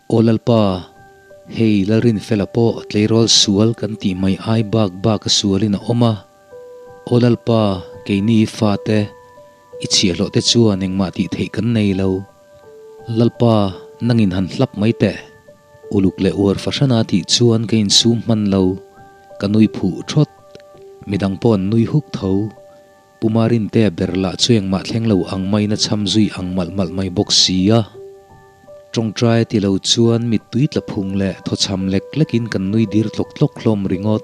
Aw Lalpa, hei Lalrinfela pawh tleirawl sual kan tih mai ai bak bak a sualin a awm a. Aw Lalpa, keini i fate, i chhiahhlawh te chuan engmah tih theih kan nei lo. Lalpa, nangin han hlap mai teh. Uluk leh uar fahrana tih chuan ka insum hman lo, ka nui phuh thawt. Midang pawh an nui huk tho. Pu Marintea ber lah chu engmah thleng lo ang maiin a cham zui ang malh malh mai bawk si a. Tawngtai ti lo chuan mittui tla phung leh thawchham lek lekin kan nui dir tlawk tlawk hlawm ringawt.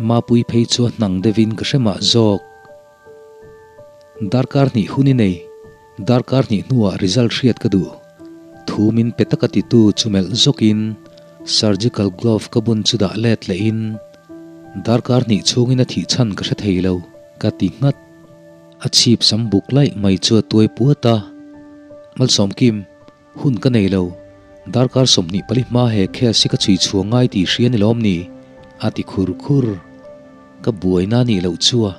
Mapui phei chu a hnang deuhin ka hre mah zawk. Darkar hnih hun i nei, darkar hnih hnuah result hriat ka duh. Thu min pe taka titu chu melh zawkin surgical glove ka bun chu dah let lehin darkar hnih chhungin a thih chhan ka hre thei lo ka ti nghat. A chhip sam buk laih mai chu a tuai puat a, Malsawmkim, hun ka nei lo, darkar 24 hma he case hi ka chhui chhuah ngai tih hria ni lawm ni? a ti khur khur. Ka buaina nih loh chu a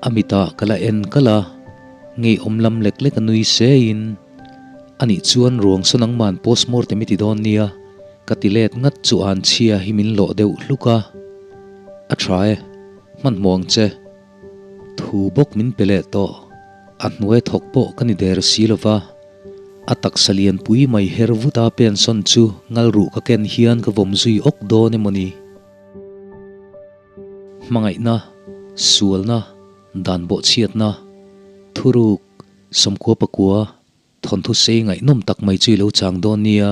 a mitah ka la en kalh a, ngeiawm lam lek lek a nui sein Anih chuan ruang saw nangman postmortem i ti dawn nia, ka ti let ngat chu an chhia hi min lawh deuh hluk a. A tha e, hmanhmawh ang che. Thu bawk min pe leh tawh, a hnuai thawk pawh ka ni der si lo va. A taksa lianpui mai her vut a pensawn chu ngalruh ka ken hian ka vawm zui awk dawn emaw ni. Hmangaihna, sualna, dan bawhchhiatna, thuruk, 99, thawnthu sei ngaihnawm tak mai chu i lo chang dawn nia.